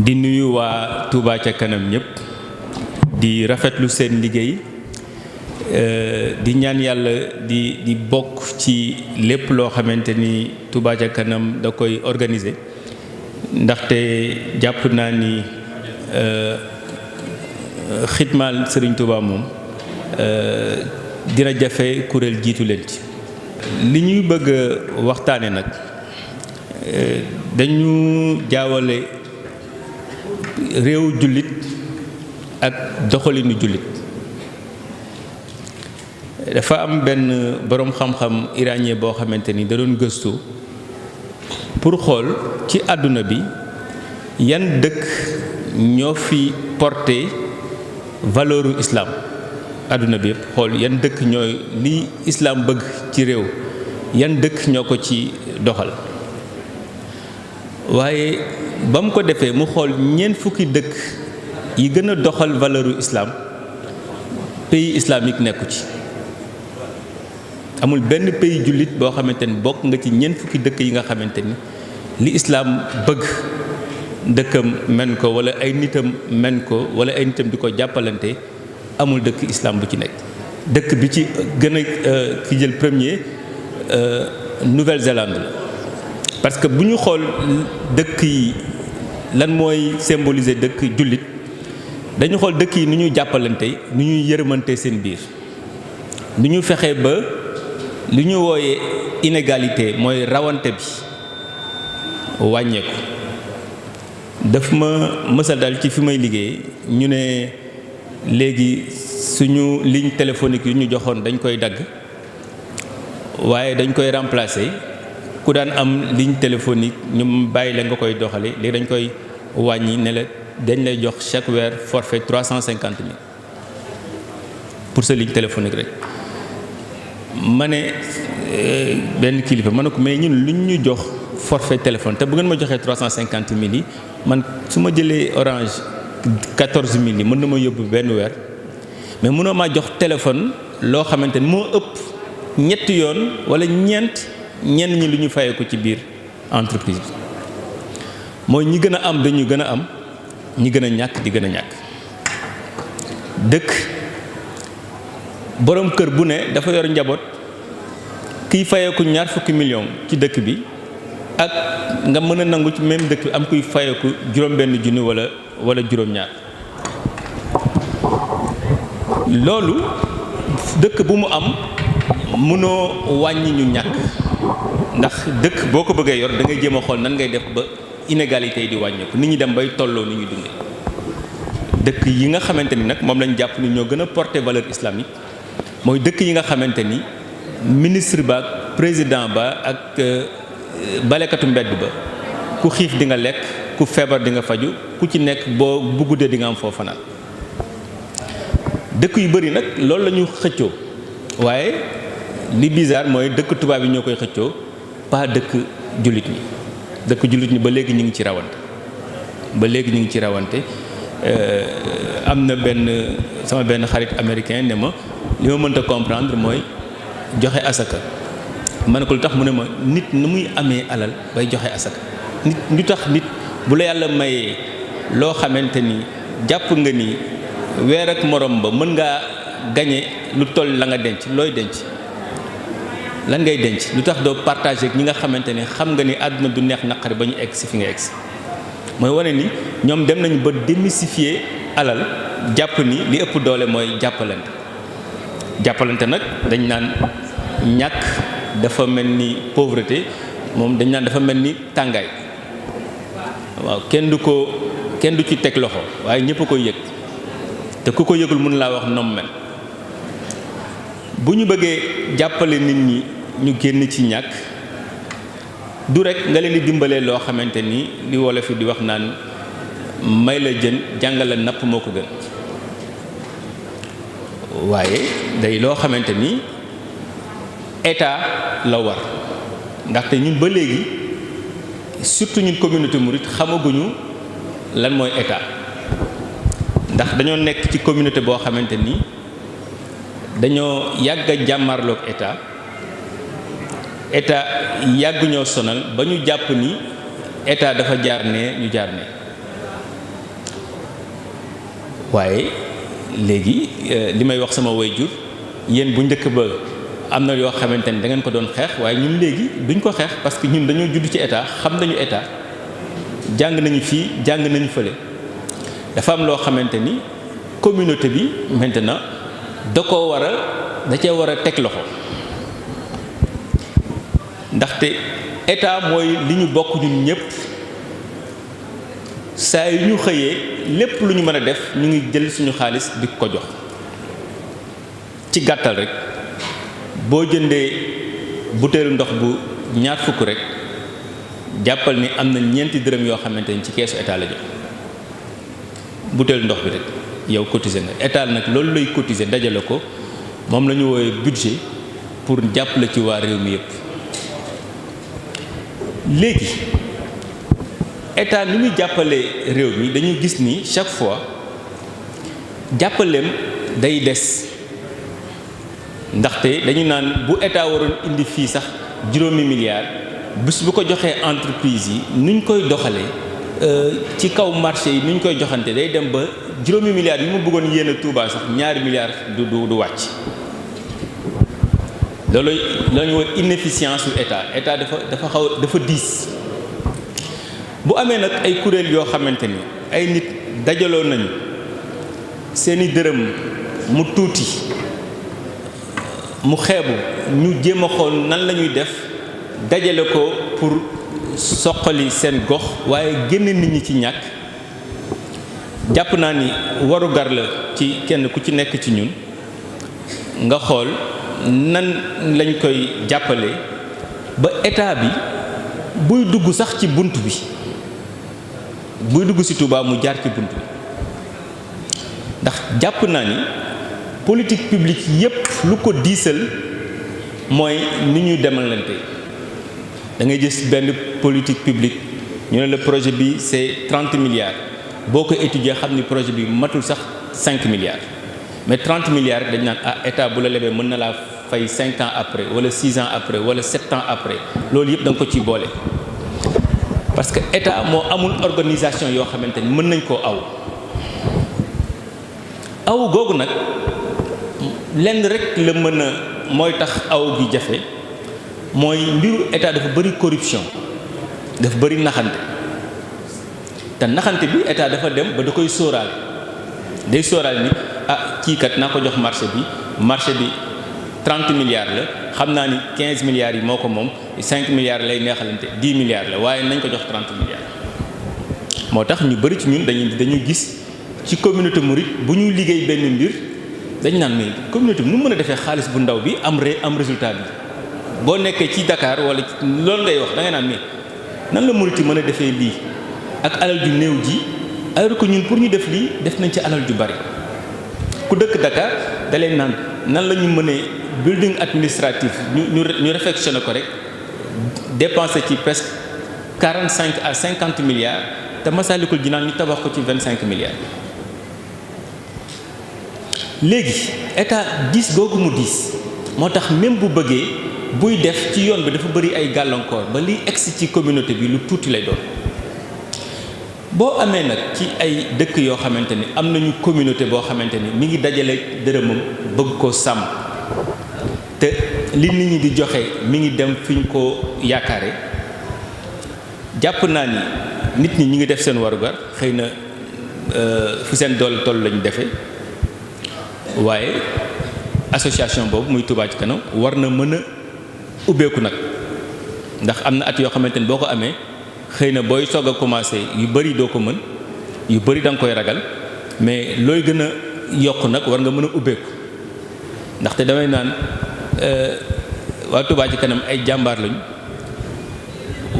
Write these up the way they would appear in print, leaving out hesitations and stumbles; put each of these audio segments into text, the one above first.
di nuyu waa Touba ca kanam ñëpp di rafetlu seen liggéey di ñaan yàlla di bokk ci lépp loo xamante ni Touba ca kanam da koy organiser ndaxte jàpp naa ni xidmaal Serigne Touba moom dina jafe kuréel jiitu leen ci. li ñuy bëgg a waxtaane nag dañu jaawale réewu jullit ak doxalinu jullit. dafa am benn boroom xam-xam iranien boo xamante ni da doon gëstu pour xool ci àdduna bi yan dëkk ñoo fi porté valeuru islam àdduna bi yëpp xool yan dëkk ñooy li islam bëgg ci réew yan dëkk ñoo ko ci doxal waaye ba mu ko defee mu xool ñeent fukki dëkk yi gën a doxal valeuru islam pays islamique nekku ci. amul benn pays jullit boo xamante ni bokk nga ci ñeent fukki dëkk yi nga xamante ni li islaam bëgg dëkkam men ko wala ay nitam men ko wala ay nitam di ko jàppalante amul dëkk islaam bu ci nekk. dëkk bi ci gën a ki jël premier Nouvelle-Zélande la parce que bu ñu xool dëkk yi lan mooy symboliser dëkk jullit dañu xool dëkk yi ni ñuy jàppalante ni ñuy yërëmante seen biir ni ñu fexe ba li ñu wooyee inégalité mooy rawante bi wàññeeku. daf ma mësal daal ci fi may liggéey ñu ne léegi suñu ligne téléphonique yu ñu joxoon dañ koy dagg waaye dañ koy remplacer ku daan am ligne téléphonique ñu bàyyi la nga koy doxale léegi dañ koy wàññi ne la dañ lay jox chaque weer forfait 350 000 pour sa ligne téléphonique rek. ma ne benn kilifa ma ne ko mais ñun lu ñu jox forfait téléphone te bu ngeen ma joxee 350 000 yi man su ma jëlee orange 14 000 yi mën na ma yóbbu benn weer mais mënoo maa jox téléphone loo xamante ni moo ëpp ñetti yoon wala ñeent ñenn ñi lu ñu fayee ko ci biir entreprise bi. mooy ñi gën a am dañu gën a am ñi gën a ñàkk di gën a ñàkk. dëkk boroom kër bu ne dafa yor njaboot kiy fayeeku 20 millions ci dëkk bi ak nga mën a nangu ci même dëkk bi am kuy fayeeku juróom-benn junni wala juróom-ñaar. loolu dëkk bu mu am mënoo wàññi ñu ñàkk ndax dëkk boo ko bëggee yor da ngay jéem a xool nan ngay def ba inégalité yi di wàññeeku nit ñi dem bay tolloo ni ñuy dundee. dëkk yi nga xamante ni nag moom lañ jàpp ni ñoo gën a porter valeur islamique mooy dëkk yi nga xamante ni ministre ba ak président ba ak balekatu mbedd ba ku xiif di nga lekk ku feebar di nga faju ku ci nekk boo bu guddee di nga am foo fanaan. dëkk yu bari nag loolu la ñu xëccoo waaye li bizarre mooy dëkk tubaab yi ñoo koy xëccoo pas dëkk jullit ñi. dëkk jullit ñi ba léegi ñu ngi ci rawante am na sama benn xarit américain ne ma li ma mënta comprendre mooy joxe asaka ma ne ko lu tax mu ne ma nit nu muy amee alal bay joxe asaka nit lu tax nit bu la yàlla mayee loo xamante ni jàpp nga ni weer ak morom ba mën ngaa gañe lu toll la nga denc looy denc lan ngay denc lu tax doo partager ak ñi nga xamante ni xam nga ni àdduna du neex naqari ba ñu egg si fi nga egg si mooy wane ni ñoom dem nañu ba démystifier alal jàpp ni li ëpp doole mooy jàppalante nag dañ naan ñàkk dafa mel ni pauvreté moom dañ naan dafa mel ni tàngaay waaw kenn du ci teg loxo waaye ñëpp a koy yëg te ku ko yëgul mën laa wax nom mel. bu ñu bëggee jàppale nit ñi ñu génn ci ñàkk du rek nga leen di dimbalee loo xamante ni li wolof yi di wax naan may la jën jàngal la napp moo ko gën waaye day loo xamante ni état la war ndaxte ñun ba léegi surtout ñun communauté mouride xamaguñu lan mooy état ndax dañoo nekk ci communauté boo xamante ni dañoo yàgg a jàmmarloog état yàgg ñoo sonal ba ñu jàpp ni état dafa jaar ne ñu jaar ne waaye léegi li may wax sama waajur yéen bu njëkk ba am na yoo xamante ni da ngeen ko doon xeex waaye ñun léegi duñ ko xeex parce que ñun dañoo judd ci état xam nañu état jàng nañu fii jàng nañu fële dafa am loo xamante ni communauté bi maintenant da cee war a teg loxo ndaxte état mooy li ñu bokk ñun ñëpp saa yu ñu xëyee lépp lu ñu mën a def ñu ngi jël suñu xaalis di ko jox ci gàttal rek boo jëndee butéelu ndox bu ñaar fukk rek jàppal ni am na ñeenti dërëm yoo xamante ni ci keesu état la jox butéelu ndox bi rek yow cotiser nga état nag loolu lay cotiser dajale ko moom la ñu woowee budget pour jàppale ci waa réew mi yëpp. léegi état ni muy jàppale réew mi dañu gis ni chaque fois jàppaleem day des ndaxte dañu naan bu état waroon indi fii sax juróomi milliards bis bu ko joxee entreprise yi nuñ koy doxalee ci kaw marché yi nuñ koy joxante day dem ba juróomi milliards yi mu bëggoon yéen a Touba sax ñaari milliards du wàcc. loolu la ñu woon inefficience su état dafa diis bu amee nag ay kuréel yoo xamante ni ay nit dajaloo nañu seeni dërëm mu tuuti mu xeebu ñu jéem a xool nan la ñuy def dajale ko pour soqali seen gox waaye génn nit ñi ci ñàkk jàpp naa ni warugar la ci kenn ku ci nekk ci ñun nga xool nan lañ koy jàppale ba état bi buy dugg sax ci bunt bi buy dugg ci Touba mu jaar ci bunt bi ndax jàpp naa ni politique publique yépp lu ko diisal mooy ni ñu demalante da ngay gis benn politique publique ñu ne le projet bi c'est 30 milliards boo ko étudier xam ni projet bi matul sax 5 milliards mais 30 milliards dañ naan état bu la lebee mën na laa fay 5 ans après wala 6 ans après wala 7 ans après loolu yëpp da nga ko ciy boole parce que état moo amul organisation yoo xamante ni mën nañ koo aw googu nag lenn rek la mën a mooy tax aw gi jafe mooy mbiru état dafa bëri corruption dafa bëri naxante te naxante bi état dafa dem ba da koy sóoraale day sóoraale ni kii kat naa ko jox marché bi 30 milliards la xam naa ni 15 milliards yi moo ko moom 5 milliards lay neexalante 10 milliards la waaye nañ ko jox 30 milliards. moo tax ñu bëri ci ñun dañuy gis ci communauté mouride bu ñuy liggéey benn mbir dañ naan mais communauté bi nu mën a defee xaalis bu ndaw bi am résultat bi boo nekkee ci Dakar wala loolu ngay wax da ngay naan mais nan la murit yi mën a defee lii ak alal ju néew ji alors que ñun pour ñu def lii def nañ ci alal ju bari ku dëkk Dakar da leen naan nan la ñu mënee building administratif ñu réfectionné ko rek dépensé ci presque 45 à 50 milliards te Massalikul Jinaan ñu tabax ko ci 25 milliards. léegi état diis googu mu diis moo tax même bu bëggee buy def ci yoon bi dafa bëri ay gàllankoor ba liy egsi ci communauté bi lu tuuti lay doon. boo amee nag ci ay dëkk yoo xamante ni am nañu communauté boo xamante ni mi ngi dajale dërëmam bëgg ko sàmm te li nit ñi di joxe mi ngi dem fi ñu ko yaakaare jàpp naa ni nit ñi ngi def seen warugar xëy na fu seen doole toll lañu defee waaye association boobu muy Touba ci kanam war na mën a ubbeeku nag ndax am na at yoo xamante ni boo ko amee xëy na booy soog a commencé yu bëri doo ko mën yu bëri da nga koy ragal mais looy gën a yokk nag war nga mën a ubbeeku ndaxte damay naan waa Touba ci kanam ay jàmbaar lañu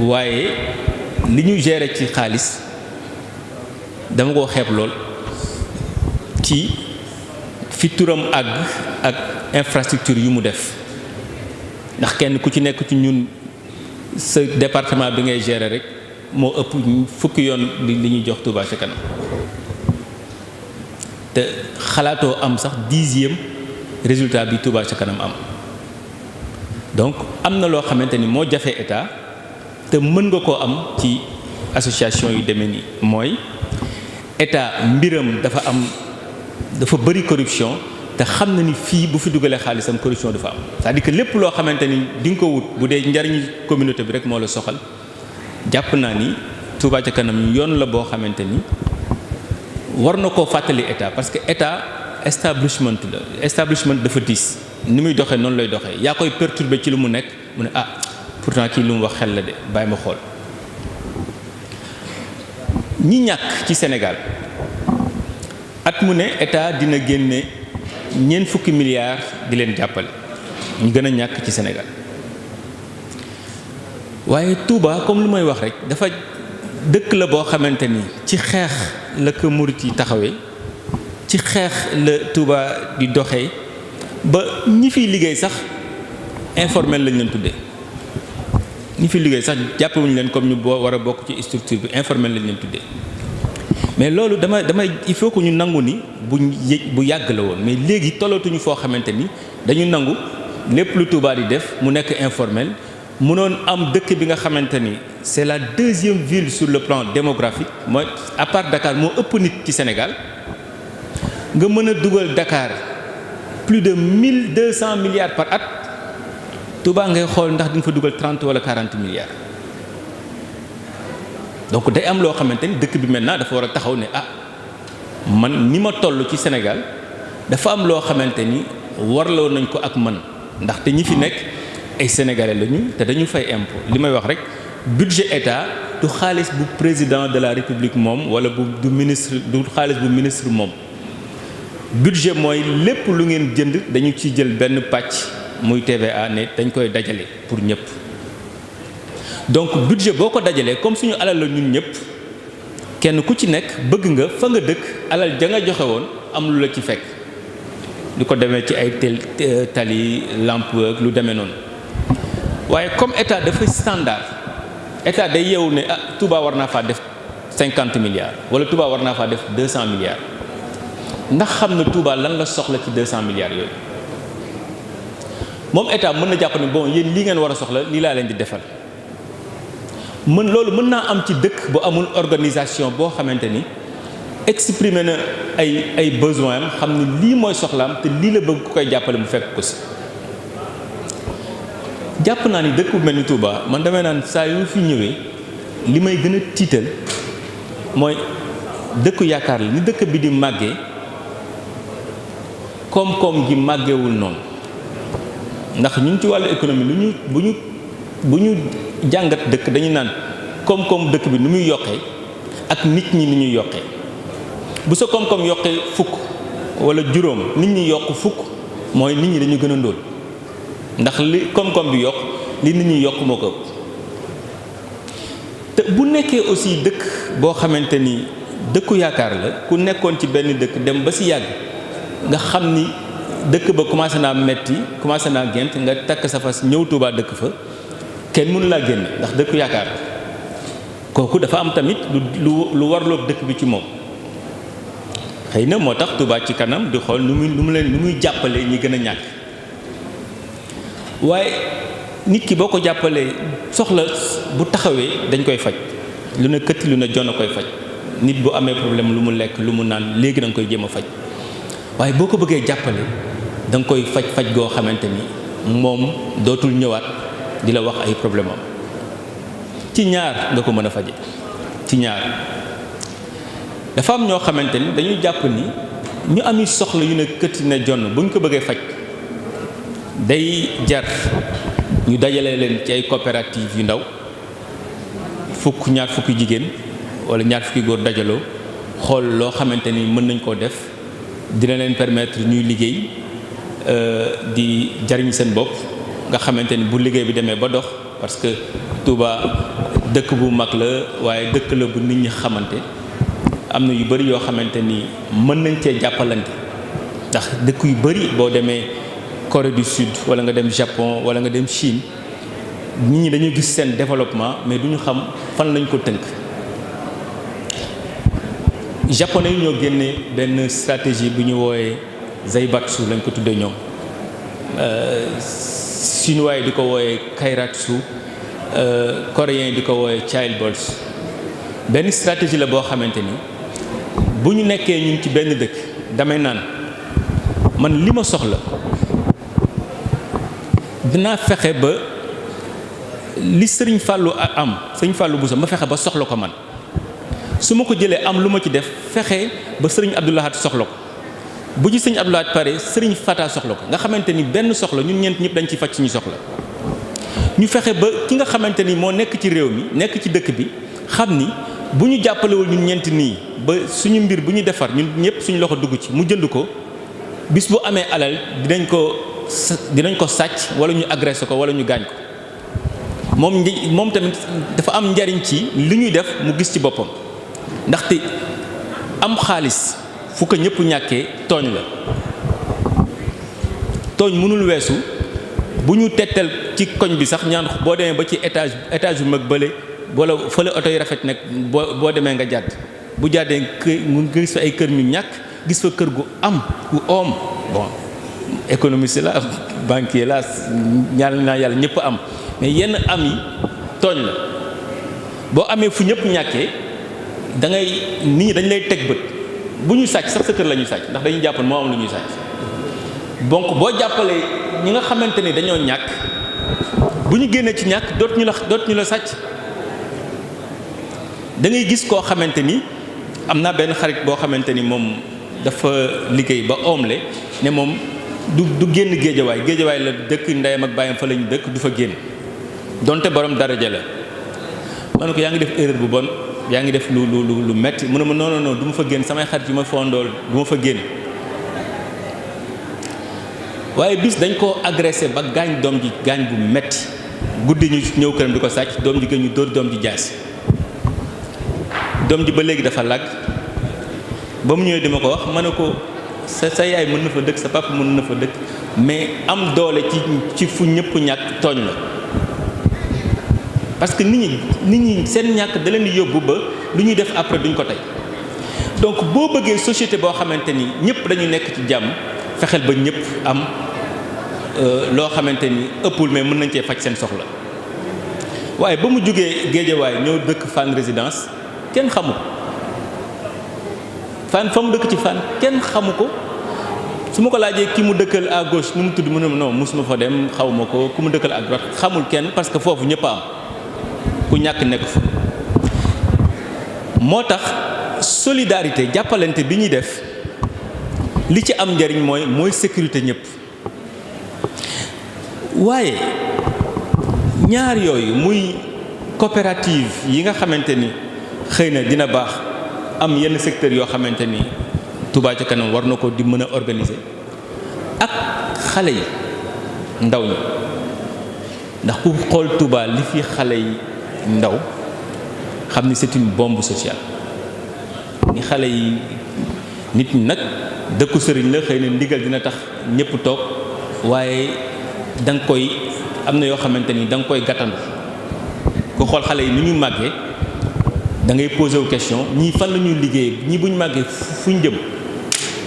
waaye li ñu gérer ci xaalis dama koo xeeb lool ci fi turam àgg ak infrastructure yu mu def ndax kenn ku ci nekk ci ñun sa département bi ngay gérer rek moo ëpp fukki yoon li ñuy jox Touba ci kanam te xalaatoo am sax 10e résultat bi Touba ci kanam am donc am na loo xamante ni moo jafe état te mën nga koo am ci association yu demee nii mooy état mbiram dafa am dafa bëri corruption te xam na ni fii bu fi dugalee xaalisam corruption du fa am c'est-à-dire que lépp loo xamante ni di nga ko wut bu dee njariñu communauté bi rek moo la soxal jàpp naa ni Touba ca kanam yoon la boo xamante ni war na koo fàttali état parce que état establishment dafa diis ni muy doxee noonu lay doxee yaa koy perturber ci lu mu nekk mu ne ah pourtant kii lu mu wax xel la de bàyyi ma xool ñi ñàkk ci Sénégal at mu ne état dina génne ñeent fukki milliards di leen jàppale ñu gën a ñàkk ci Sénégal waaye Touba comme lu may wax rek dafa dëkk la boo xamante ni ci xeex la ko murit yi taxawee ci xeex la Touba di doxee ba ñi fiy liggéey sax informel lañ leen tuddee ñi fiy liggéey sax jàppewuñu leen comme ñu war a bokk ci structure bi informel lañ leen tuddee mais loolu damay il faut que ñu nangu ni bu yàgg la woon mais léegi tollatuñu foo xamante ni dañu nangu lépp lu Touba di def mu nekk informel mënoon am dëkk bi nga xamante ni c'est la deuxième ville sur le plan démographique mooy à part Dakar moo ëpp nit ci Sénégal nga mën a dugal Dakar plus de 1200 milliards par at Touba ngay xool ndax di nga fa dugal 30 wala 40 milliards donc day am loo xamante ni dëkk bi maintenant dafa war a taxaw ne ah man ni ma toll ci Sénégal dafa am loo xamante ni warloo nañ ko ak man ndaxte ñi fi nekk ay sénégalais lañu te dañu fay impôt li may wax rek budget état du xaalis bu président de la république moom wala du xaalis bu ministre moom budget mooy lépp lu ngeen jënd dañu ci jël benn pàcc muy TVA ne dañ koy dajale pour ñëpp donc budget boo ko dajalee comme suñu alal la ñun ñëpp kenn ku ci nekk bëgg nga fa nga dëkk alal ja nga joxe woon am lu la ci fekk lu ko demee ci ay tali lampe ak lu demee noonu waaye comme état dafa standard état day yeewu ne ah Touba war naa faa def 50 milliards wala Touba war naa faa def 200 milliards ndax xam na Touba lan la soxla ci 200 milliards yooyu moom état mën na jàpp ne bon yéen lii ngeen war a soxla lii laa leen di defal loolu mën naa am ci dëkk bu amul organisation boo xamante ni exprimer na ay besoin am xam ne lii mooy soxlaam te lii la bëgg ku koy jàppale mu fekk ko si jàpp naa ni dëkk bu mel ni Touba man damay naan saa yu fi ñëwee li may gën a tiital mooy dëkku yaakaar la ni dëkk bi di màggee koom-koom gi màggewul noonu ndax ñun ci wàllu économie bu ñu jàngat dëkk dañu naan koom-koom dëkk bi nu muy yokkee ak nit ñi ni ñuy yokkee bu sa koom-koom yokkee fukk wala juróom nit ñi yokk fukk mooy nit ñi dañu gën a ndóol ndax li koom-koom bi yokk li nit ñi yokk moo ko ëpp te bu nekkee aussi dëkk boo xamante ni dëkku yaakaar la ku nekkoon ci benn dëkk dem ba si yàgg nga xam ni dëkk ba commencé naa metti commencé naa gént nga takk sa fas ñëw Touba dëkk fa kenn mënu laa génn ndax dëkku yaakaar kooku dafa am tamit lu warloog dëkk bi ci moom xëy na moo tax Touba ci kanam di xool nu muy jàppale ñi gën a ñàkk waaye nit ki boo ko jàppalee soxla bu taxawee dañ koy faj lu ne këtt lu ne jon a koy faj nit bu amee problème lu mu lekk lu mu naan léegi da nga koy jéem a faj waaye boo ko bëggee jàppale da nga koy faj goo xamante ni moom dootul ñëwaat di la wax ay problème am ci ñaar nga ko mën a faje ci ñaar dafa am ñoo xamante ni dañuy jàpp ni ñu ami soxla yu ne këtt ne jonn bu ñu ko bëggee faj day jar ñu dajale leen ci ay coopérative yu ndaw ñaar fukki jigéen wala ñaar fukki góor dajaloo xool loo xamante ni mën nañ koo def dina leen permettre ñuy liggéey di jariñ seen bopp nga xamante ni bu liggéey bi demee ba dox parce que Touba dëkk bu mag la waaye dëkk la bu nit ñi xamante am na yu bari yoo xamante ni mën nañ cee jàppalante ndax dëkk yu bari boo demee Corée du Sud wala nga dem Japon wala nga dem Chine nit ñi dañuy gis seen développement mais duñu xam fan lañ ko tënk japonais yi ñoo génne benn stratégie bu ñu wooyee Zaibatsu lañ ko tuddee ñoom chinois yi di ko wooyee Kairatsu coréens yi di ko wooyee Child Balls benn stratégie la boo xamante ni bu ñu nekkee ñun ci benn dëkk damay naan man li ma soxla dinaa fexe ba li sëriñ Fallou am sëriñ Fallou Bousso ma fexe ba soxla ko man su ma ko jëlee am lu ma ci def fexe ba sëriñ Abdou Lahad soxla ko bu ci sëriñ Abdou Lahad pare sëriñ Fata soxla ko nga xamante ni benn soxla ñun ñeent ñëpp dañ ci faj suñu soxla ñu fexe ba ki nga xamante ni moo nekk ci réew mi nekk ci dëkk bi xam ni bu ñu jàppalewul ñun ñeent nii ba suñu mbir bu ñu defar ñun ñëpp suñu loxo dugg ci mu jënd ko bis bu amee alal dinañ ko sàcc wala ñu agressé ko wala ñu gaañ ko moom tamit dafa am njariñ ci li ñuy def mu gis ci boppam ndaxte am xaalis fu ko ñëpp ñàkkee tooñ la tooñ mënul weesu bu ñu tettal ci koñ bi sax ñaan boo demee ba ci étage bu mag bële wala fële oto yi rafet nag boo demee nga jàdd bu jàddee mu gis fa ay kër ñu ñàkk gis fa kër gu am gu oom bon économiste la banquier la ñaan naa yàlla ñëpp am mais yenn am yi tooñ la boo amee fu ñëpp ñàkkee da ngay nit ñi dañ lay teg bët bu ñuy sàcc sax sa kër la ñuy sàcc ndax dañuy jàpp moo am lu ñuy sàcc donc boo jàppalee ñi nga xamante ni dañoo ñàkk bu ñu génnee ci ñàkk dootuñu la sàcc da ngay gis koo xamante ni am naa benn xarit boo xamante ni moom dafa liggéey ba omle ne moom du génn géejawaay la dëkk ndeyam ak bàyyam fa la ñu dëkk du fa génn donte borom daraja la ma ne ko yaa ngi def erreur bu bon yaa ngi def lu metti mu ne ma non du ma fa génn samay xarit yu ma fondool du ma fa génn waaye bis dañ koo agressé ba gaañ doom ji gaañ bu metti guddi ñu ñëw këram di ko sàcc doom ji gën ñu dóor doom ji jaasi doom ji ba léegi dafa làgg ba mu ñëwee di ma ko wax ma ne ko sa yaay mën na fa dëkk sa papa mën na fa dëkk mais am doole ci fu ñëpp ñàkk tooñ la parce que nit ñi seen ñàkk da leen di yóbbu ba lu ñuy def après duñ ko tey donc boo bëggee société boo xamante ni ñëpp dañu nekk ci jàmm fexeel ba ñëpp am loo xamante ni ëppul mais mën nañ cee faj seen soxla waaye ba mu jógee Géejawaay ñëw dëkk Fann Résidence kenn xamu ko Fann fa mu dëkk ci Fann kenn xamu ko su ma ko laajee ki mu dëkkal à gauche nu mu tudd mu ne non mosuma fa dem xaw ma ko ku mu dëkkal à droite xamul kenn parce que foofu ñëpp a am ku ñàkk nekk fa moo tax solidarité jàppalante bi ñuy def li ci am njariñ mooy sécurité ñëpp waaye ñaar yooyu muy coopérative yi nga xamante ni xëy na dina baax am yenn secteur yoo xamante ni Touba ca kanam war na ko di mën a organiser ak xale yi ndaw ñi ndax ku xool Touba li fi xale yi ndaw xam ni c'est une bombe sociale ni xale yi nit ñi nag dëkku sëriñ la xëy na ndigal dina tax ñëpp toog waaye da nga koy am na yoo xamante ni da nga koy gàttandu ku xool xale yi ni ñu màggee da ngay posé wu question ñii fan la ñuy liggéey ñii bu ñu màggee fu ñu jëm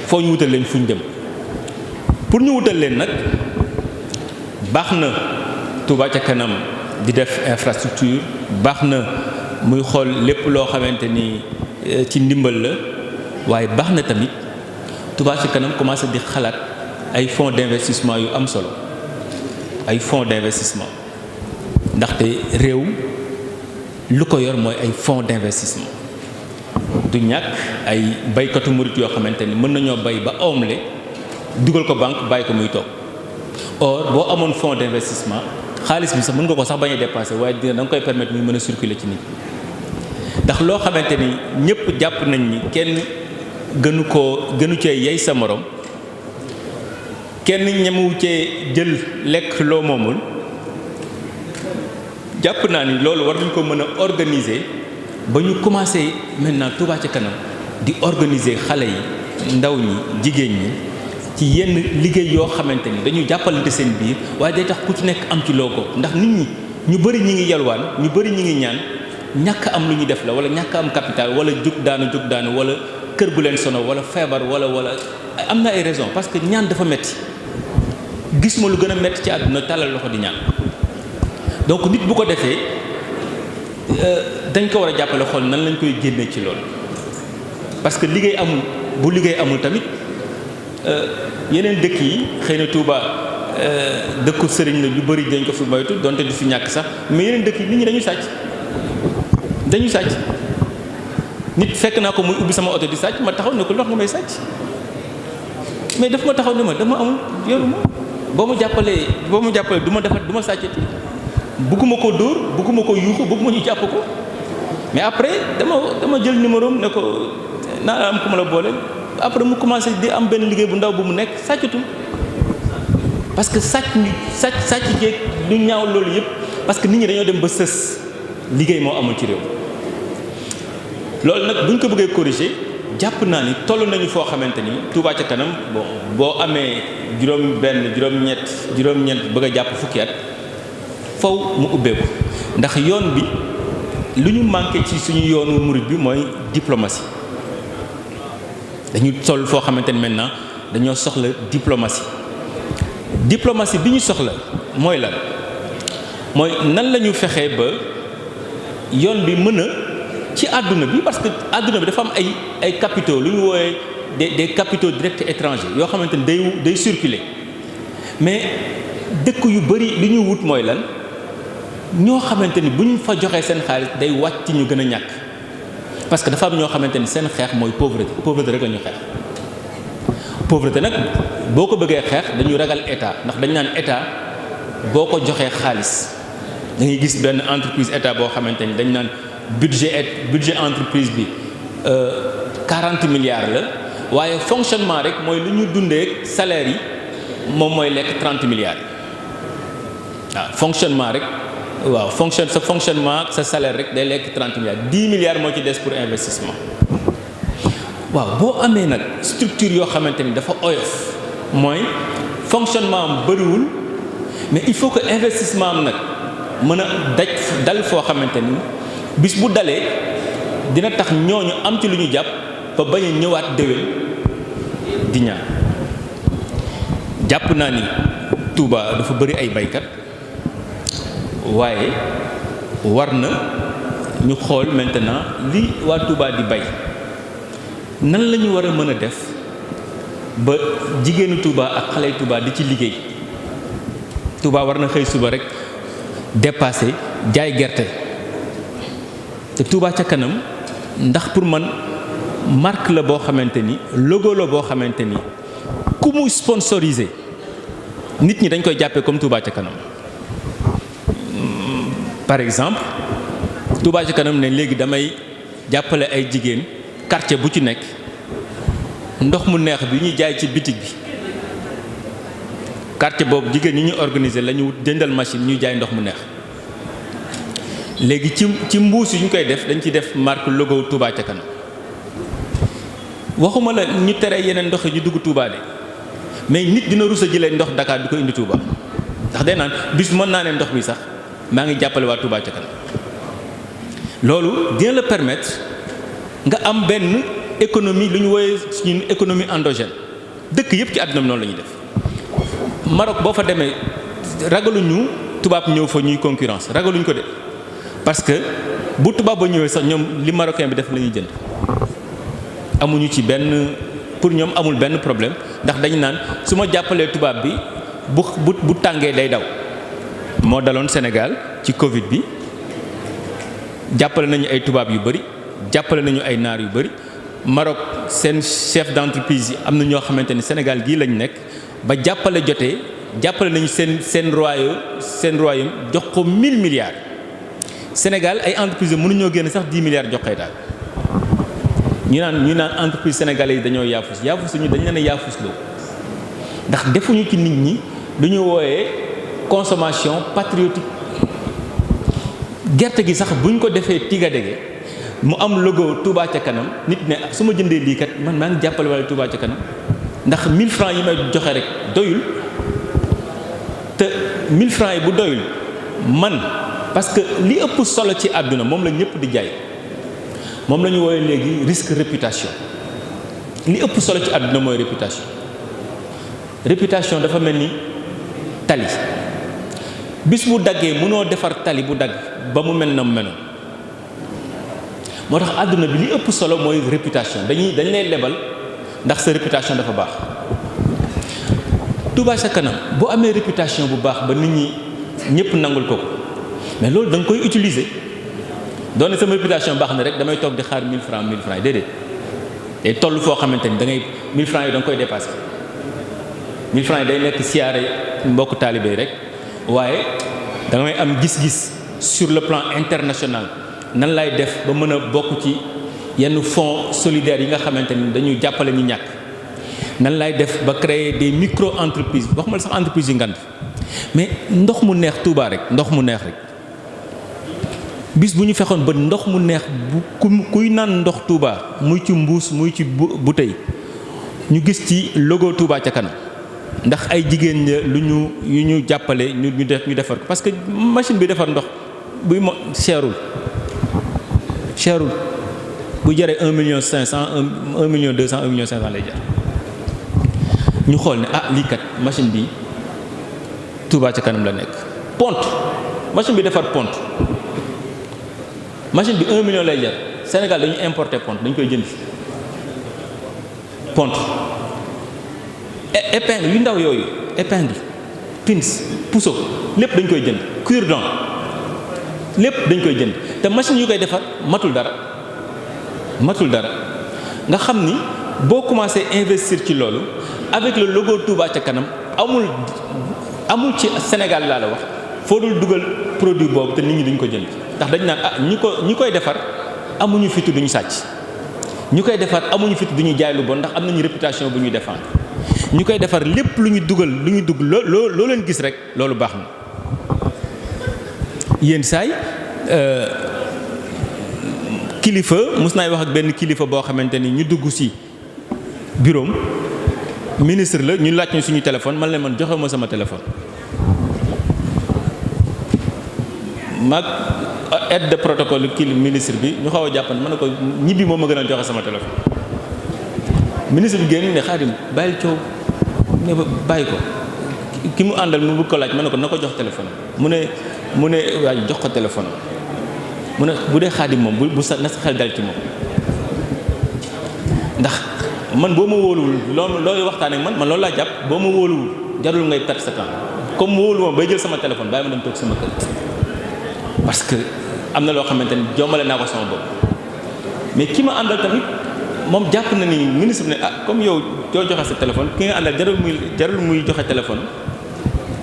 foo ñu wutal leen fu ñu jëm pour ñu wutal leen nag baax na Touba ca kanam di def infrastructure baax na muy xool lépp loo xamante ni ci ndimbal la waaye baax na tamit Touba ca kanam commencé di xalaat ay fonds d'investissement yu am solo ay fonds d'investissement ndaxte réew lu ko yor mooy ay fonds d'investissement du ñàkk ay baykatu murit yoo xamante ni mën nañoo bay ba omle dugal ko banque bàyyi ko muy toog or boo amoon fonds d'investissement xaalis bi sax mën nga ko sax bañ a dépenser waaye dina da nga koy permettre muy mën a circuler ci nit ndax loo xamante ni ñëpp jàpp nañ ni kenn gënu cee yey sa morom kenn ñemewu cee jël lekk loo moomul jàpp naa ni loolu war nañ ko mën a organiser ba ñu commencé maintenant Touba ca kanam di organiser xale yi ndaw ñi jigéen ñi ci yenn liggéey yoo xamante ni dañu jàppalante seen biir waaye day tax ku ci nekk am ci loo ko ndax nit ñi ñu bëri ñi ngi yalwaan ñu bëri ñi ngi ñaan ñàkk am lu ñu def la wala ñàkk am capital wala jug daanu wala kër gu leen sono wala feebar wala am na ay raison parce que ñaan dafa metti gis ma lu gën a metti ci àdduna tàllal loxo di ñaan donc nit bu ko defee dañ ko war a jàppale xool nan lañ koy génnee ci loolu parce que liggéey amul bu liggéey amul tamit yeneen dëkk yi xëy na Touba dëkku sëriñ la lu bëri dañ ko fi moytu donte du fi ñàkk sax mais yeneen dëkk yi nit ñi dañuy sàcc nit fekk naa ko muy ubbi sama oto di sàcc ma taxaw ne ko lox nga may sàcc mais daf ma taxaw ne ma dama amul yoru ma boo ma jàppalee du ma sàccati bugguma ko dóor bugguma ko yuuxu bugguma ñu jàpp ko mais après dama jël numéro am ne ko naa am ku ma la boole après mu commencé di am benn liggéey bu ndaw bu mu nekk sàccatul parce que sàcc jéeg lu ñaaw loolu yëpp parce que nit ñi dañoo dem ba sës liggéey moo amul ci réew loolu nag bu ñu ko bëggee corriger jàpp naa ni toll nañu foo xamante ni Touba ca kanam bon boo amee juróom-ñeent bëgg a jàpp fukki at faw mu ubbeeku ndax yoon bi lu ñu manqué ci suñu yoonu murid bi mooy diplomatie dañu toll foo xamante ni maintenant dañoo soxla diplomatie bi ñu soxla mooy lan mooy nan la ñu fexee ba yoon bi mën a ci àdduna bi parce que àdduna bi dafa am ay capitaux lu ñu woowee des capitaux directs étrangers yoo xamante ni day circuler mais dëkk yu bari li ñu wut mooy lan ñoo xamante ni bu ñu fa joxee seen xaalis day wàcc ñu gën a ñàkk parce que dafa am ñoo xamante ni seen xeex mooy pauvreté rek la ñu xeex pauvreté nag boo ko bëggee xeex dañu ragal état ndax dañu naan état boo ko joxee xaalis da ngay gis benn entreprise état boo xamante ni dañu naan budget entreprise bi 40 milliards la waaye fonctionnement rek mooy lu ñu dundee salaire yi moom mooy lekk 30 milliards yi waaw fonctionnement rek waaw sa fonctionnement sa salaire rek day lekk 30 milliards 10 milliards moo ci des pour investissement waaw boo amee nag structure yoo xamante ni dafa oyof mooy fonctionnement am bëriwul mais il faut que investissement am nag mën a dal foo xamante ni bis bu dalee dina tax ñooñu am ci lu ñu jàpp ba bañ a ñëwaat déwén di ñaan jàpp naa ni Touba dafa bëri ay baykat waaye war na ñu xool maintenant li waa Touba di bay nan la ñu war a mën a def ba jigéenu Touba ak xale Touba di ci liggéey Touba war na xëy suba rek dépassé jaay gerte te Touba ca kanam ndax pour man marque la boo xamante ni logo la boo xamante ni ku mu sponsorisé nit ñi dañ koy jàppee comme Touba ca kanam par exemple Touba ca kanam ne léegi damay jàppale ay jigéen quartier bu ci nekk ndox mu neex bi ñuy jaay ci bitig bi quartier boobu jigéen ñi ñu organiser la ñu jëndal machine ñuy jaay ndox mu neex léegi ci mbuus yi ñu koy def dañ ci def marque logo Touba ca kanam waxuma la ñu tere yeneen ndox yi ñu dugg Touba de mais nit dina rus a jëlee ndox Dakar di ko indi Touba ndax day naan bis mën naa ne ndox bi sax maa ngi jàppale waa Touba ca kanam loolu dina la permettre nga am benn économie lu ñu woowee suñu économie endogène dëkk yëpp ci àdduna bi noonu la ñuy def Maroc boo fa demee ragaluñu tubaab ñëw fa ñuy concurrence ragaluñ ko de parce que bu tubaab ba ñëwee sax ñoom li marocain bi def la ñuy jënd amuñu ci benn pour ñoom amul benn problème ndax dañu naan su ma jàppalee tubaab bi bu tàngee day daw moo daloon Sénégal ci Covid bi jàppale nañu ay tubaab yu bari jàppale nañu ay naar yu bari Maroc seen chef d'entreprise yi am na ñoo xamante ni Sénégal gii lañ nekk ba jàppale jotee jàppale nañu seen royaume jox ko 1000 milliards Sénégal ay entreprises mënuñoo génn sax 10 milliards jox daal ñu naan entreprise sénégalais yi dañoo yaafus ñu dañ leen a yaafus loo ndax defuñu ci nit ñi lu ñu wooyee consommation patriotique gerte gi sax buñ ko defee tigadege mu am logo Touba ca kanam nit ne su ma jëndee lii kat man maa ngi jàppale wala Touba ca kanam ndax 1000 francs yi may joxe rek doyul te 1000 francs yi bu doyul man parce que li ëpp solo ci àdduna moom la ñëpp di jaay moom la ñu woowee léegi risque réputation li ëpp solo ci àdduna mooy réputation dafa mel ni tali bis bu daggee mënoo defar tali bu dagg ba mu mel na mu meloon moo tax àdduna bi li ëpp solo mooy réputation dañ lay lebal ndax sa réputation dafa baax Touba ca kanam boo amee réputation bu baax ba nit ñi ñëpp nangul ko mais loolu da nga koy utiliser doone sama réputation baax na rek damay toog di xaar 1000 francs yi déedéet day toll foo xamante ni da ngay 1000 francs yi da nga koy dépasser 1000 francs yi day nekk siyaare mbokk taalibe yi rek waaye da ngay am gis-gis sur le plan international nan lay def ba mën a bokk ci yenn fonds solidaires yi nga xamante ni dañuy jàppale ñu ñàkk nan lay def ba créer des micro entreprises waxuma la sax entreprises yu ngand mais ndox mu neex Touba rek ndox mu neex rek bis bu ñu fexoon ba ndox mu neex bu kuy naan ndox Touba muy ci mbuus muy ci bouteille ñu gis ci logo Touba ca kanam ndax ay jigéen ña yu ñu jàppale ñu defar ko parce que machine bi defar ndox buy cherul bu jaree 1,5 million 1,2 million 1,5 million lay jar ñu xool ne lii kat machine bi Touba ca kanam la nekk. ponte machine bi defar ponte machine bi 1 million lay jar Sénégal dañu importer ponte dañu koy jënd ponte épingle yu ndaw yooyu épingle pins puso lépp dañ koy jënd cure-dent lépp dañ koy jënd te machine yu koy defar matul dara nga xam ni boo commencé investir ci loolu avec le logo Touba ca kanam amul ci Sénégal laa la wax foo dul dugal produit boobu te nit ñi duñ ko jënd ndax dañ naan ñi koy defar amuñu fitu duñu sàcc ñi koy defar amuñu fitu duñu jaay lu bon ndax am nañu réputation bu ñuy défendre ñi koy defar lépp lu ñu dugg loo leen gis rek loolu baax na yéen saay kilifa mus naay wax ak benn kilifa boo xamante ni ñu dugg ci bureau ministre la ñu laaj ñu suñu téléphone man leen man joxe ma sama téléphone mag aide de protocole kii ministre bi ñu xaw a jàppante ma ne ko ñibbi moom ma gën a joxe sama téléphone ministre bi génn ne Xaadim bàyyil coow ne bàyyi ko ki mu àndal mu bëgg ko laaj ma ne ko na ko jox téléphone mu ne waaye jox ko téléphone mu ne bu dee Xaadim moom bu sa na sa xel dal ci moom ndax man boo ma wóoluwul looy waxtaan ak man loolu laa jàpp boo ma wóoluwul jarul ngay perte sa temps comme wóolu moom bay jël sama téléphone bàyyi ma dem toog sama kër parce que am na loo xamante ni jombale naa ko sama bopp mais ki ma àndal tamit moom jàpp na ni ministre bi ne comme yow doo joxe sa téléphone ki nga àndal jarul muy joxe téléphone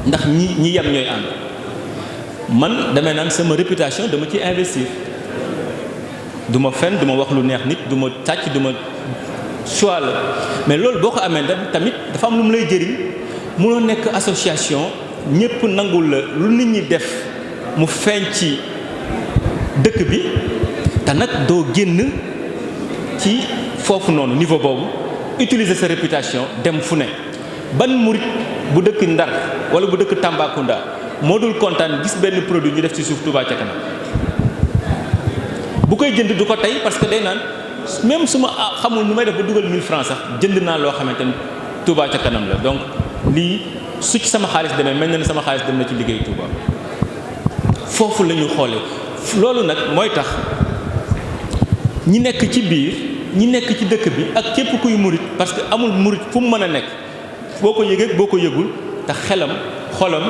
ndax ñi yem ñooy ànd man damay naan sama réputation dama ci investir du ma fen du ma wax lu neex nit du ma sàcc du ma choix la mais loolu boo ko amee tamit dafa am lu mu lay jëriñ mënoo nekk association ñëpp nangul la lu nit ñi def mu feeñ ci dëkk bi te nag doo génn ci foofu noonu niveau boobu utiliser sa réputation dem fu ne ban murit bu dëkk Ndar wala bu dëkk Tambacounda moo dul kontaan gis benn produit ñu def ci suuf Touba ca kanam bu koy jënd du ko tey parce que day naan même su ma xamul nu may def ba dugal 1000 francs sax jënd naa loo xamante ni Touba ca kanam la donc lii su ci sama xaalis demee mel na ne sama xaalis dem na ci liggéey Touba foofu la ñu xoolee loolu nag mooy tax ñi nekk ci biir ñi nekk ci dëkk bi ak képp kuy murit parce que amul murit fu mu mën a nekk boo ko yëgee boo ko yëgul te xelam xolam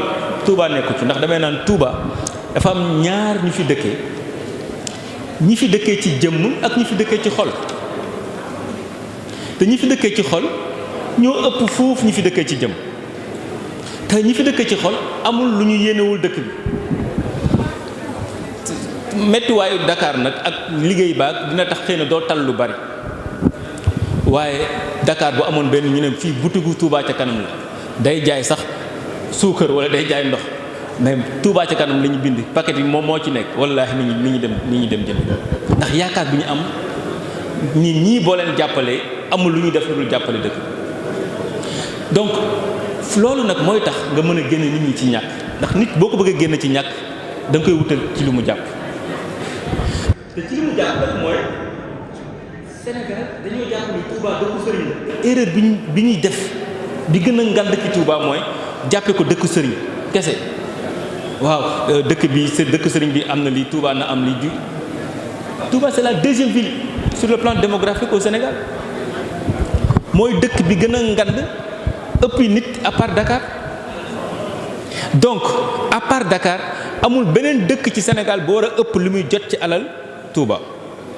Touba nekku ci ndax damay naan Touba dafa am ñaar ñu fi dëkkee ñi fi dëkkee ci jëmm ak ñi fi dëkkee ci xol te ñi fi dëkkee ci xol ñoo ëpp fuuf ñi fi dëkkee ci jëmm te ñi fi dëkkee ci xol amul lu ñu yéenewul dëkk bi mettiwaayu Dakar nag ak liggéey baag dina tax xëy na doo tal lu bari waaye Dakar bu amoon benn ñu ne fii butigu Touba ca kanam la day jaay sax suukar wala day jaay ndox mais Touba ca kanam la ñu bind paquet yi moom moo ci nekk wallaahi nit ñi dem jënd ndax yaakaar bi ñu am nit ñii boo leen jàppalee amul lu ñuy def lu dul jàppale dëkk donc loolu nag mooy tax nga mën a génne nit ñi ci ñàkk ndax nit boo ko bëggee génn ci ñàkk da nga koy wutal ci lu mu jàpp te ci li mu jàpp nag mooy Sénégal dañoo jàpp ni Touba dëkku sëriñ la. erreur bi ñuy def bi gën a ngand ci Touba mooy jàppe ko dëkku sëriñ kese waaw dëkk sëriñ bi am na lii Touba na am lii Touba c'est la deuxième ville sur le plan démographique au Sénégal mooy dëkk bi gën a ngand ëppi nit à part Dakar. Donc à part Dakar amul beneen dëkk ci Sénégal boo war a ëpp li muy jot ci alal Touba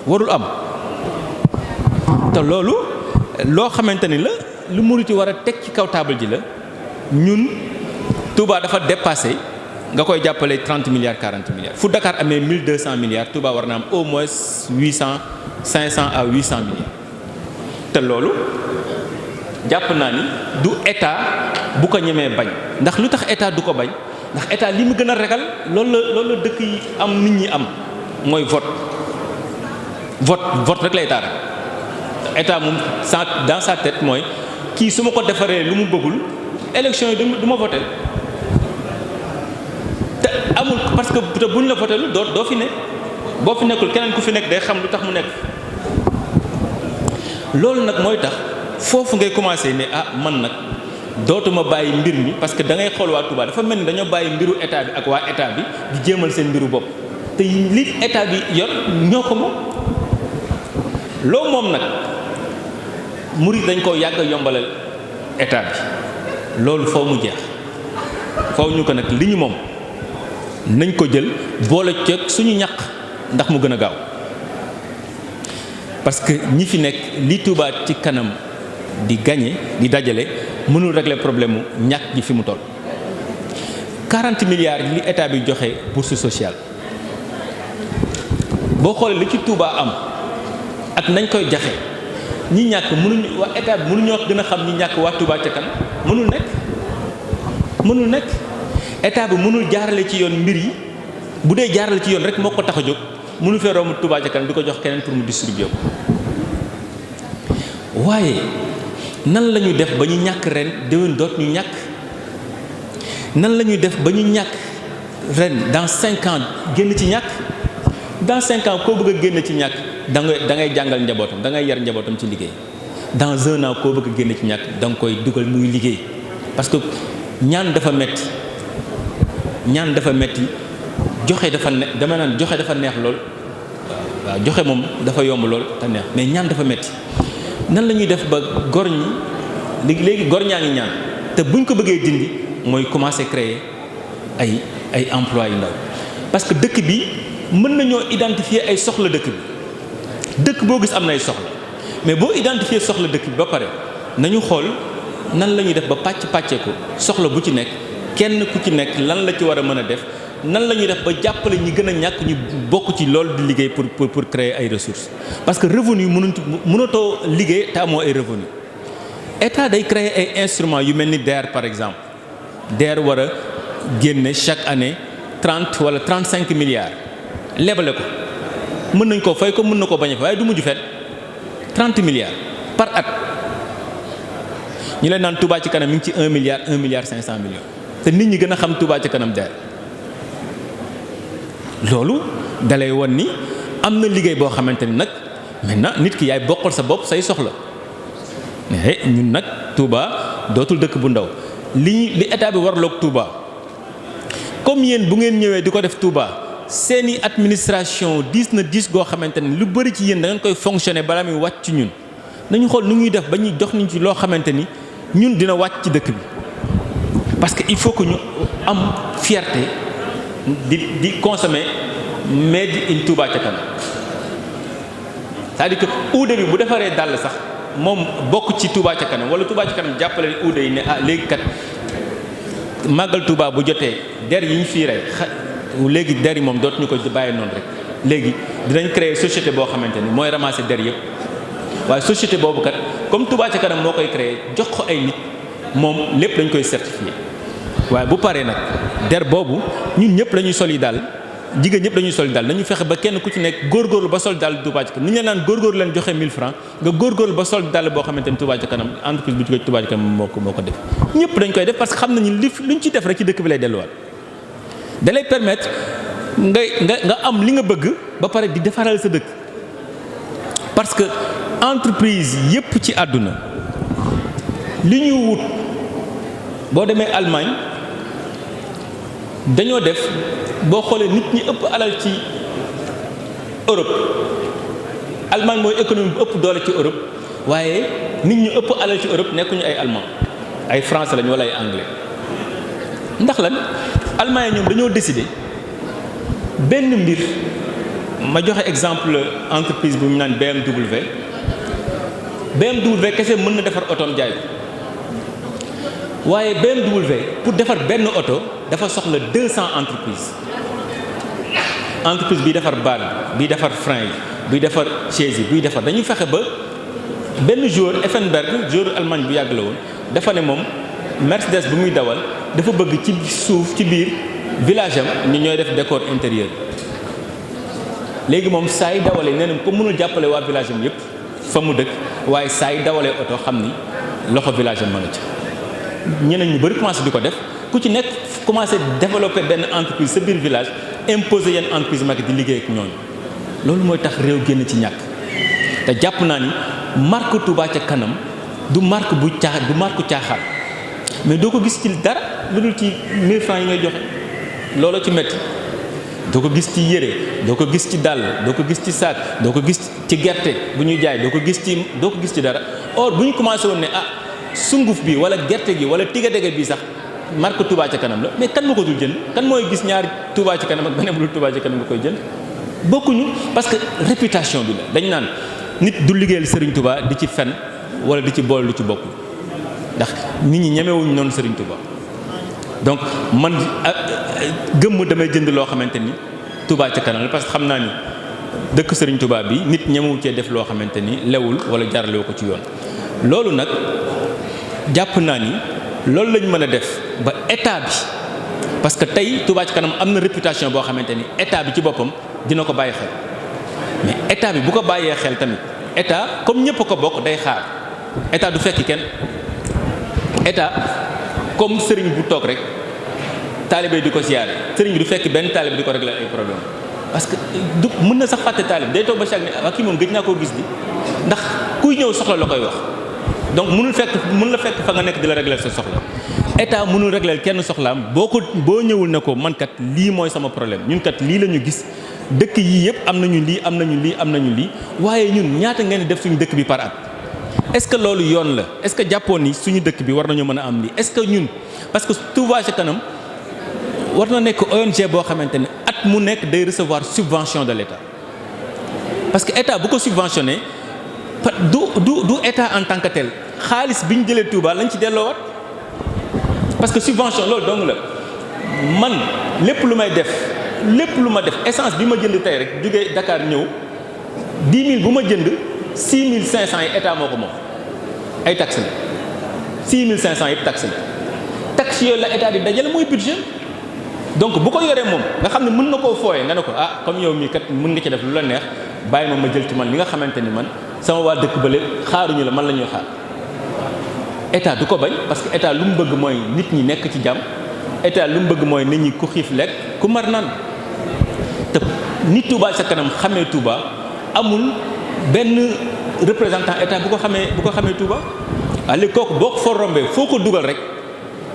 warul am te loolu loo xamante ni la lu murit yi war a teg ci kaw taabal ji la. ñun Touba dafa dépassé nga koy jàppale 30 milliards 40 milliards fu Dakar amee 1200 milliards Touba war na am au moins 500 à 800 milliards te loolu jàpp naa ni du état bu ko ñemee bañ ndax lu tax état du ko bañ ndax état li mu gën a ragal loolu la dëkk yi am nit ñi am mooy vote rek la état moom dans sa tête mooy kii su ma ko defaree lu mu bëggul élection yi du ma voté te amul parce que te buñ la voté lu doo fi ne boo fi nekkul keneen ku fi nekk day xam lu tax mu nekk loolu nag mooy tax foofu ngay commencé ne man nag dootuma bàyyi mbir mi parce que da ngay xool waa Touba dafa mel ni dañoo bàyyi mbiru état bi ak waa état bi di jéemal seen mbiru bopp te li état bi yor ñoo ko moom loo moom nag murid dañ ko yàgg yombalal état bi loolu foo mu jeex foo ñu ko nag li ñu moom nañ ko jël boole ceeg suñu ñaq ndax mu gën a gaaw parce que ñi fi nekk li Touba ci kanam di gagné di dajale mënul régler problème mu ñàkk ji fi mu toll 40 milliards li état bi joxe bourse sociale boo xoolee li ci Touba am ak nañ koy jaxe ñi ñàkk mënuñu waa état bi mënuñoo gën a xam ñi ñàkk waa Touba ca kanam mënul nekk état bi mënul jaarale ci yoon mbir yi bu dee jaarale ci yoon rek moo ko tax a jóg mënu fee romb Touba ca kanam di ko jox keneen pour mu distribuer ko waaye nan la ñuy def ba ñu ñàkk ren déwén doot ñu ñàkk nan la ñuy def ba ñu ñàkk ren dans 5 ans génn ci ñàkk dans 5 ans koo bëgg a génn ci ñàkk da ngay jàngal njabootam da ngay yar njabootam ci liggéey dans 1 an koo bëgg a génn ci ñàkk da nga koy dugal muy liggéey parce que ñaan dafa metti joxe dafa dama naan joxe dafa neex lool waaw joxe moom dafa yomb lool te neex mais ñaan dafa metti nan la ñuy def ba gor ñi léegi gor ñaa ngi ñaan te buñ ko bëggee dindi mooy commencer créer ay emploi yu ndaw parce que dëkk bi mën nañoo identifier ay soxla dëkk boo gis am na ay soxla mais boo identifier soxla dëkk bi ba pare nañu xool nan la ñuy def ba pàccee ko soxla bu ci nekk kenn ku ci nekk lan la ci war a mën a def nan la ñuy def ba jàppale ñi gën a ñàkk ñu bokk ci loolu di liggéey pour créer ay ressources parce que revenu mënatoo liggéey te amoo ay revenu état day créer ay instruments yu mel ni DER par exemple DER war a génne chaque année 30 wala 35 milliards lebale ko mën nañ koo fay ko mën na koo bañ a fay waaye du mujj fet 30 milliards par at ñu leen naan Touba ci kanam mi ngi ci 1 milliard 500 millions te nit ñi gën a xam Touba ci kanam DER loolu dalay won ni am na liggéey boo xamante ni nag maintenant nit ki yaay bokkal sa bopp say soxla mais ñun nag Touba dootul dëkk bu ndaw li état bi warloog Touba comme yéen bu ngeen ñëwee di ko def Touba seeni administration diis goo xamante ni lu bëri ci yéen da ngeen koy fonctionner balaa muy wàcc ci ñun nañu xool nu ñuy def ba ñuy jox niñ ci loo xamante ni ñun dina wàcc ci dëkk bi parce que il faut que ñu am fierté di consommer made in Touba ca kanam c'est-à-dire que uude bi bu defaree dàll sax moom bokk ci Touba ca kanam wala Touba ca kanam jàppale uude yi ne léegi kat màggal Touba bu jotee der yi ñu fii rey léegi der yi moom dootuñu ko bàyyi noonu rek léegi dinañ créer société boo xamante ni mooy ramasser der yëpp waaye société boobu kat comme Touba ca kanam moo koy créer jox ko ay nit moom lépp dañ koy certifier waaye bu paree nag der boobu ñun ñëpp la ñuy sol yi daal jigéen ñëpp dañuy sol daal nañu fexe ba kenn ku ci nekk góorgóorlu ba sol daal Touba ca kanam ni ñu la naan góorgóorlu leen joxe 1000 francs nga góorgóorlu ba sol daal boo xamante ni Touba ca kanam entreprise bu jóge Touba ca kanam moo ko def ñëpp dañ koy def parce que xam nañu luñ ci def rek ci dëkk bi lay delluwaat da lay permettre nga am li nga bëgg ba pare di defaral sa dëkk parce que entreprise yëpp ci àdduna li ñuy wut boo demee Allemagne dañoo def boo xoolee nit ñi ëpp alal ci Europe Allemagne mooy économie bu ëpp doole ci Europe waaye nit ñi ëpp alal ci Europe nekkuñu ay Allemand ay français lañu wala ay anglais ndax lan allemand ñoom dañoo décider benn mbir ma joxe exemple entreprise bu ñu naan BMW kese mën na defar otoom jaay ko waaye BMW pour defar benn oto dafa soxla 200 entreprise biy defar baal biy defar frein yi biy defar chaise yi biy defar dañuy fexe ba benn joueur Effenberg joueur Allemagne bu yàgg la woon dafa ne moom Mercedes bu muy dawal dafa bëgg ci suuf ci biir village am ni ñooy def décor intérieur léegi moom saa yi dawalee nee na ko mënul jàppale waa village am yëpp fa mu dëkk waaye saa yi dawalee oto xam ni loxo village am mën a ci ñeneen ñu bëri commencé di ko def ku ci nekk commencé développer benn entreprise sa biir village imposer yenn entreprise mag di liggéey ak ñooñu loolu mooy tax réew génn ci ñàkk te jàpp naa ni marque Touba ca kanam du marque caaxaan mais doo ko gis ci dara lu dul ci 1000 francs yi ngay joxe looloo ci métti doo ko gis ci yére doo ko gis ci dàll doo ko gis ci saak doo ko gis ci gerte bu ñuy jaay doo ko gis ci dara or bu ñu commencé woon ne sunguf bi wala gerte gi wala tigadege bi sax marque Touba ca kanam la mais kan ma ko dul jënd kan mooy gis ñaari Touba ca kanam ak beneen bu dul Touba ca kanam nga koy jënd bokkuñu parce que réputation bi la dañ naan nit du liggéeyal Serigne Touba di ci fen wala di ci bool lu ci bokkul ndax nit ñi ñemewuñ noonu Serigne Touba donc man gëmm damay jënd loo xamante ni Touba ca kanam la parce que xam naa ni dëkk Serigne Touba bi nit ñemewu cee def loo xamante ni lewul wala jaralewu ko ci yoon loolu nag jàpp naa ni loolu lañ mën a def ba état bi parce que tey Touba ca kanam am na réputation boo xamante ni état bi ci boppam dina ko bàyyi xel mais état bi bu ko bàyyee xel tamit état comme ñëpp a ko bokk day xaar état du fekki kenn état comme sëriñ bu toog rek taalibe di ko siyaare sëriñ bi du fekk benn taalibe di ko régler ay problème parce que du mën na sax fàtte taalibe day toog ba chaque ne waa kii moom gëj naa koo gis di ndax kuy ñëw soxla la koy wax donc mën la fekk fa nga nekk di la régler sa soxla état mënul régler kenn soxlaam boo ñëwul ne ko man kat lii mooy sama problème ñun kat lii la ñu gis dëkk yii yëpp am nañu lii waaye ñun ñaata ngeen di def suñu dëkk bi par at est-ce que loolu yoon la est-ce que jàppoon ni suñu dëkk bi war nañu mën a am lii est-ce que ñun parce que Touba ca kanam war na nekk ONG boo xamante ne at mu nekk day recevoir subvention de l'État parce que état bu ko subventionné du état en tant que tel xaalis bi ñu jëlee Touba lañ ci delloowaat parce que subvention loolu dong la man lépp lu ma def essence bi ma jënd tey rek jógee Dakar ñëw 10 000 bu ma jënd 6 500 yi état moo ko moom ay taxes la 6 500 yëpp taxes la taxes yooyu la état di dajale mooy budget donc bu ko yoree moom nga xam ne mën na koo fooyee nga ne ko comme yow mii kat mën nga ci def lu la neex bàyyi ma jël ci man li nga xamante ni man sama waa dëkk bële xaaruñu la man la ñuy xaar état du ko bañ parce que état lu mu bëgg mooy nit ñi nekk ci jàmm état lu mu bëgg mooy nit ñi ku xiif lekk ku mar naan te nit Touba ca kanam xamee Touba amul benn représentant état bu ko xamee Touba waaye léegi kooku boo ko fa rombee foo ko dugal rek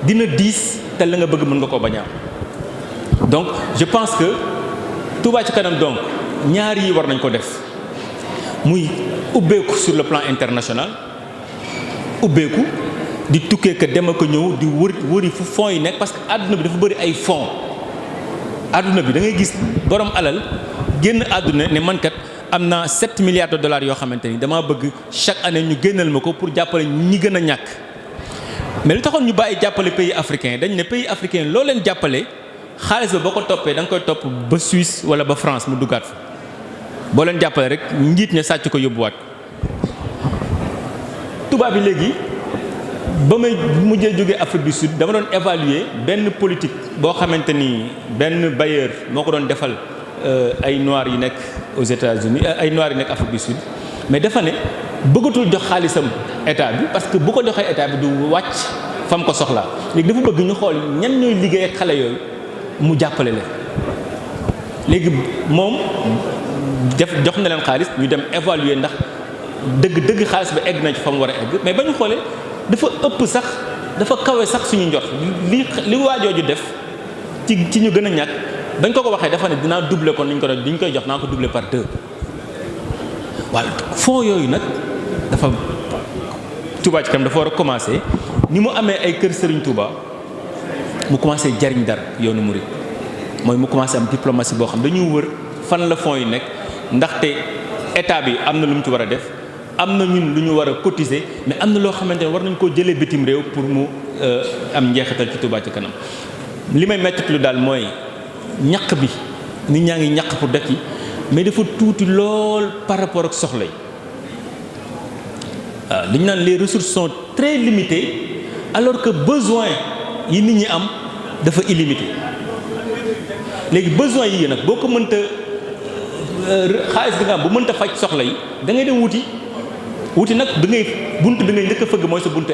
dina diis te la nga bëgg mën nga koo bañ a am donc je pense que Touba ca kanam donc ñaar yi war nañ ko def muy ubbeeku sur le plan international ubbeeku di tukkee que dem ak ñëw di wëri fu fonds yi nekk parce que àdduna bi dafa bëri ay fonds àdduna bi da ngay gis borom alal génn àdduna ne man kat am naa 7 milliards de dollars yoo xamante ni damaa bëgg chaque année ñu génnal ma ko pour jàppale ñi gën a ñàkk mais lu taxoon ñu bàyyi jàppale pays africain dañ ne pays africain loo leen jàppale xaalis ba boo ko toppee da nga koy topp ba Suisse wala ba France mu duggaat fa boo leen jàppale rek njiit ña sàcc ko yóbbuwaat tubaab bi léegi ba may mujjee jógee Afrique du Sud dama doon évaluer benn politique boo xamante ni benn bailleur moo ko doon defal ay noirs yi nekk aux États-Unis ay noirs yi nekk Afrique du Sud mais dafa ne bëggatul jox xaalisam état bi parce que bu ko joxee état bi du wàcc fa mu ko soxlaa léegi dafa bëgg ñu xool ñan ñooy liggéey ak xale yooyu mu jàppale leen léegi moom jox na leen xaalis ñu dem évaluer ndax dëgg xaalis ba egg na ci fa mu war a egg mais ba ñu xoolee dafa ëpp sax dafa kawe sax suñu njort li waajooju def ci ñu gën a ñàkk bañ ko waxee dafa ne dinaa doubler kon diñ koy jox naa ko doubler par 2 waaw fonds yooyu nag dafa Touba ca kanam dafa war a commencer ni mu amee ay kër Serigne Touba mu commencé jariñ dara yoonu murid mooy mu commencé am diplomatie boo xam dañuy wër fan la fonds yi nekk ndaxte état bi am na lu mu ci war a def am na ñun lu ñu war a cotiser mais am na loo xamante ne war nañ koo jëlee bitim réew pour mu am njeexital ci Touba ci kanam li may metti lu daal mooy ñaq bi nit ñaa ngi ñaq pour def yi mais dafa tuuti lool par rapport ak soxla yi waaw li ñu naan les ressources sont très limitées alors que besoin yi nit ñi am dafa illimité léegi besoin yi nag boo ko mënta xaalis bi nga am bu mënta faj soxla yi da ngay dem wuti nag da ngay buntu bi ngay njëkk a fëgg mooy sa buntu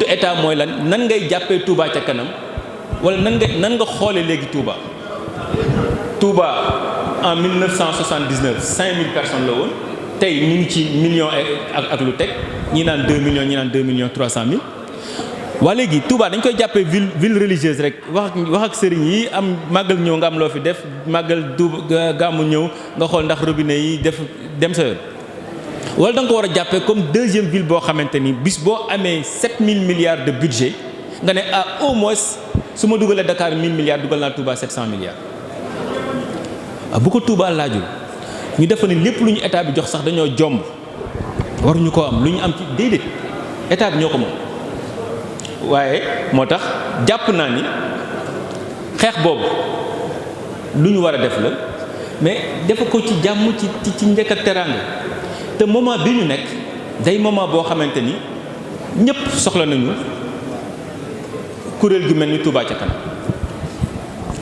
état mooy lan nan ngay jàppee Touba ca kanam wala nan nga xoole léegi Touba en 1979 5000 personnes la woon tey ñu ngi ci million ak lu teg ñi naan 2 millions ñi naan 2 millions 300 mille waa léegi Touba dañ koy jàppee ville religieuse rek wax ak sëriñ yi am màggal ñëw nga am loo fi def màggal gàmmu ñëw nga xool ndax robinet yi dem sa yoon wala da nga ko war a jàppee comme deuxième ville boo xamante ni bis boo amee 7000 milliards de budget nga ne au moins su ma dugalee Dakar 1000 milliards dugal naa Touba 700 milliards bu ko Touba laajul ñu defa ni lépp lu ñu état bi jox sax dañoo jomb waruñu ko am lu ñu am ci déedéet état bi ñoo ko moom waaye moo tax jàpp naa ni xeex boobu lu ñu war a def la mais defa ko ci jàmm ci njëkk ak teraanga te moment bi ñu nekk day moment boo xamante ni ñëpp soxla nañu kuréel gu mel ni Touba ca kanam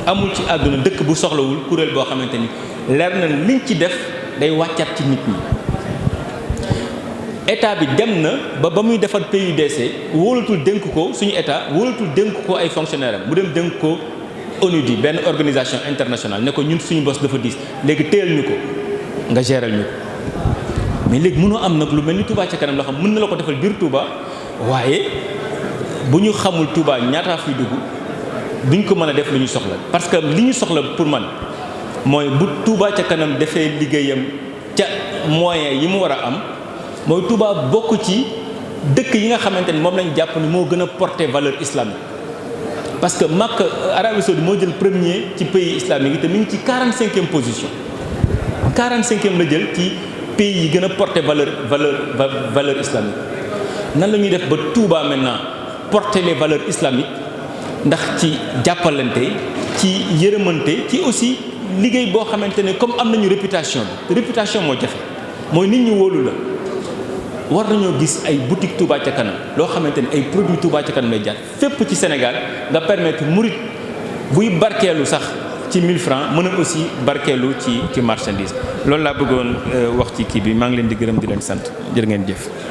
amul ci àdduna dëkk bu soxlawul kuréel boo xamante ni leer na liñ ci def day wàccaat ci nit ñi état bi dem na ba muy defar PUDC wóolatul dénk ko suñu état wóolatul dénk ko ay fonctionnaire am mu dem dénk ko ONU di benn organisation internationale ne ko ñun suñu bos dafa diis léegi téyal ñu ko nga géral ñu ko mais léegi mënoo am nag lu mel ni Touba ca kanam loo xam mën na la ko defal biir Touba waaye bu ñu xamul Touba ñaataa fiy dugg duñ ko mën a def lu ñu soxla parce que li ñu soxla pour man mooy bu Touba ca kanam defee liggéeyam ca moyen yi mu war a am mooy Touba bokk ci dëkk yi nga xamante ni moom lañ jàpp ni moo gën a porter valeur islamique parce que Makka Arabie Saoudite moo jël premier ci pays islamique yi te mi ngi ci 45e position 45e la jël ci pays yi gën a porter valeur islamique nan la ñuy def ba Touba maintenant porter les valeurs islamiques ndax ci jàppalante ci yërëmante ci aussi liggéey boo xamante ne comme am nañu réputation bi réputation moo jafe mooy nit ñi wóolu la war nañoo gis ay boutique Touba ca kanam loo xamante ne ay produits Touba ca kanam lay jaar fépp ci Sénégal nga permettre murit buy barkeelu sax ci 1000 francs mën a aussi barkeelu ci marchandise loolu laa bëggoon wax ci kii bi maa ngi leen di gërëm di leen sant jërë ngeen jëf